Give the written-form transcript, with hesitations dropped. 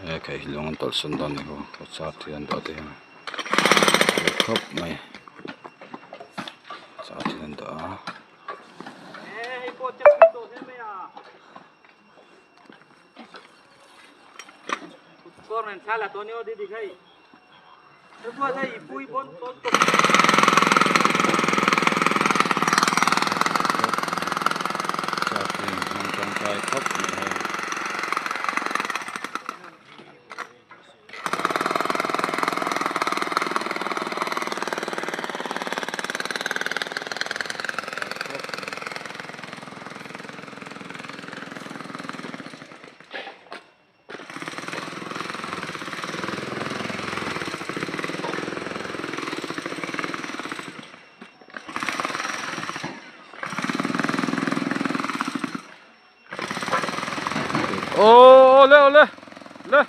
He khai hi lung an tawlh sawn dawn a ni aw chart hi an dah te hian khawp mai chart hi an dah a. Chart hi an hmang tangkai khawp mai hei. Aw le aw le le.